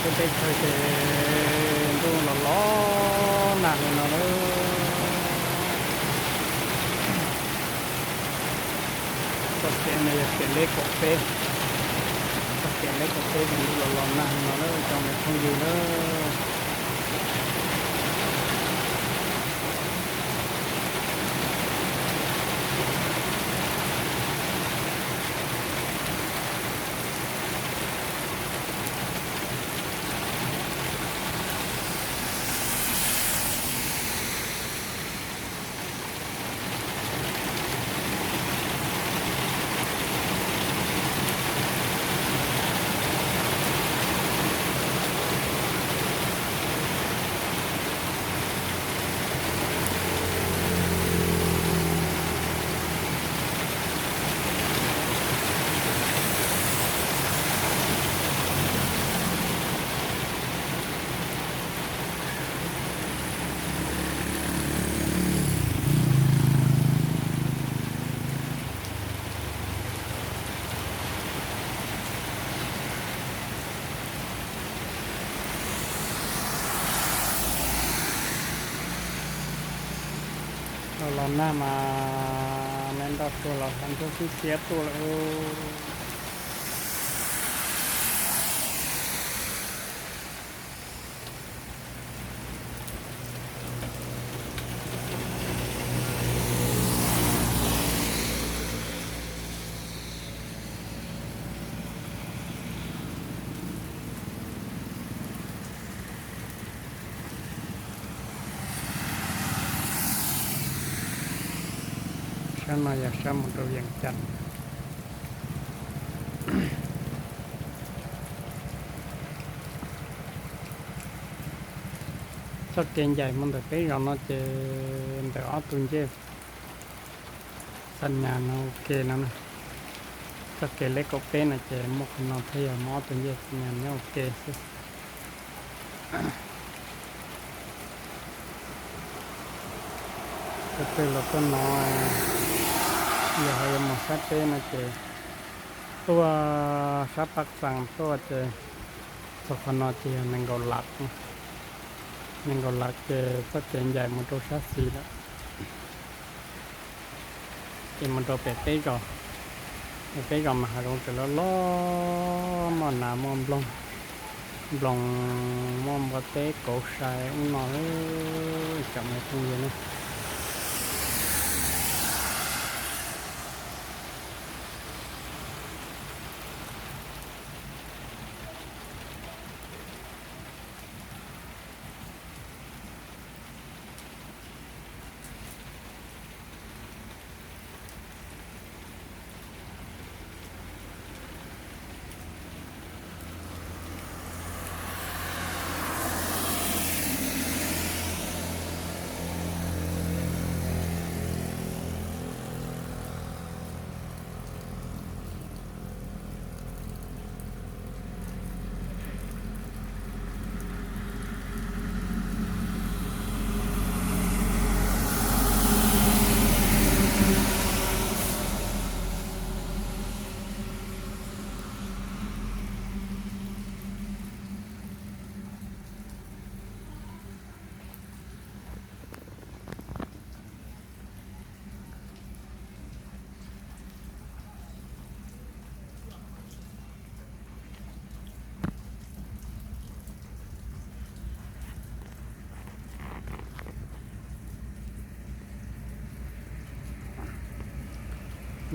ເປັນໄປເຄີຍເປັນດູຫຼໍ່ໆນາເລີຍເນາະເດີ. ກໍເປັນ ເປັນເລກກໍເປັນ ກໍເປັນເລກກໍເປັນດູຫຼໍ່ໆນາເລີຍເນາະເດີ ເຈົ້າແມ່ຄົງຢູ່ເດີ. ເຮົາລອນໜ້າມາແມ່ນດອກຕົວລະພັນເທື່ອສິເສຍຕົວລະເອີ. ຊາວໜ້ອຍຢາກຊາວໝົດໂຕວຽງຈັນ. ຊອກເກນໃຫຍ່ມັນແຕ່ເປັນກຳນອດເຈນແຕ່ອອດຕຸນເຈ ສັນຍານໂອເຄແລ້ວນະ. ຊອກເກນເລັກກໍເປັນນະເຈ ໝວກກັນນັອກເທຍມອດຕຸນເຈ ສັນຍານໂອເຄ. ເປັນລົດຕົວນ້ອຍ ເອີ ເຮົາຍັງບໍ່ຊັດເຈນນະເຈ. ຕົວຊາປັກສັງຕົວເຈ ສຄນເຈ ແມ່ນກໍຫຼັກ ແມ່ນກໍຫຼັກເຈ ກໍເຈນໃຫຍ່ ມອໂຕຊາສີ່ລະ ເອ ມອໂຕເປເປກໍ ເປເປກໍມະຫາລົງເຈລະຫຼໍ່ ໝໍນາໝໍບລົງ ບລັອງ ໝໍບໍ່ເຕໂກໄຊອຸນອເອີຍ ຈັບໃນຕົງເຢັນນະ.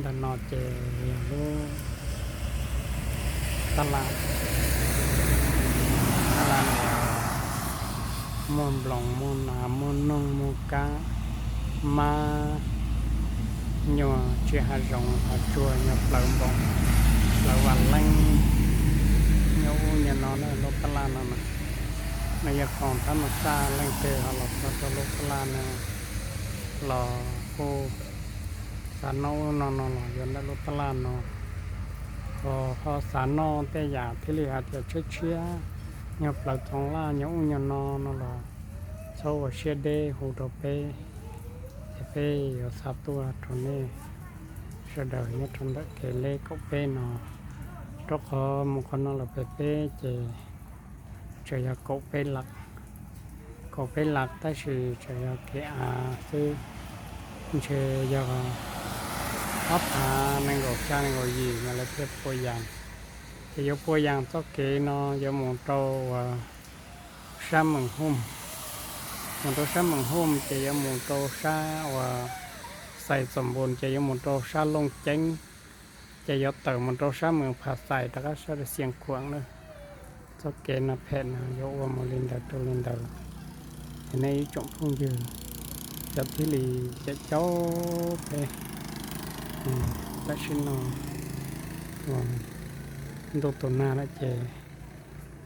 ດານນອກເຈໂລ ຕະຫຼາດ ຕະຫຼາດແນວ ມ່ວນບລັອງ ມ່ວນນາ ມ່ວນນົງ ໝູກາ ມາ ຍົວ ເຈຫາຈົງ ຫາຈົວ ຍົວ ເປົ່າບອງ ເປົ່າວານແລງ ຍົວ ໂອ ຍານອນ ໂລກະລານອນ ນາຍະຄອງທຳມະຊາດ ແລງເຕ ຮອລອ ໂລກະລານ ລອ ໂອ ສານອນ ໂອ ນອນ ນອນ ລອ ຍອນ ໂລກະລານ ໂອ ໂອ ສານອນ ເຕຍາ ທິລິ ອາຈະເຊຍ ຍອດເປົ່າທອງລາ ຍອດ ໂອ ຍານອນ ນອນ ລອ ໂຊ ເຊເດ ໂຮໂດເປ ເຈເປ ໂຍຊາຕົວ ໂທເນ ຊະເດີ ຍອດ ໂທນເດ ເກເລ ໂກເປ ນອ ໂຕຂໍ ມຸກຄອນ ນອ ລະເປເປ ເຈ主要狗背lakh，狗背lakh，但是主要给啊，这这要八爬能够加能够一，那来别不一样，这有不一样，做给呢，有梦到啊，山门红，梦到山门红，这有梦到山啊，赛总部，这有梦到山龙井。 Ces yuav tawm mus rau sab mus Phas Xais rov qab sab Sias Khuam na, txoj kev no phem no yuav ua mus li ntawd rau li ntawd. Ces nej ib tsoom phooj ywg cov thiaj li caum caum peb. Tam sim no ntuj tus nag lawm ces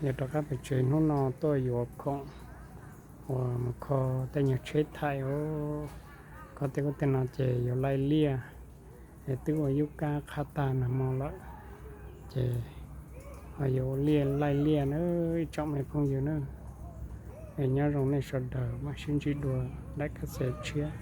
yuav rov qab pem tsev, hnub no tuaj yuav khoom uas mus kho tej nyuag tsheb thaim, kho tej ub tej no ces yuav laij liaj. Es twb ua yub kab qhab tag nag hmo lawm, ces ho yuav ua liaj, laij liaj na ib tsoom me phooj ywg na. Es nyob zoo nej sawv daws, mam sib ntsib dua daim kaj xes tshiab.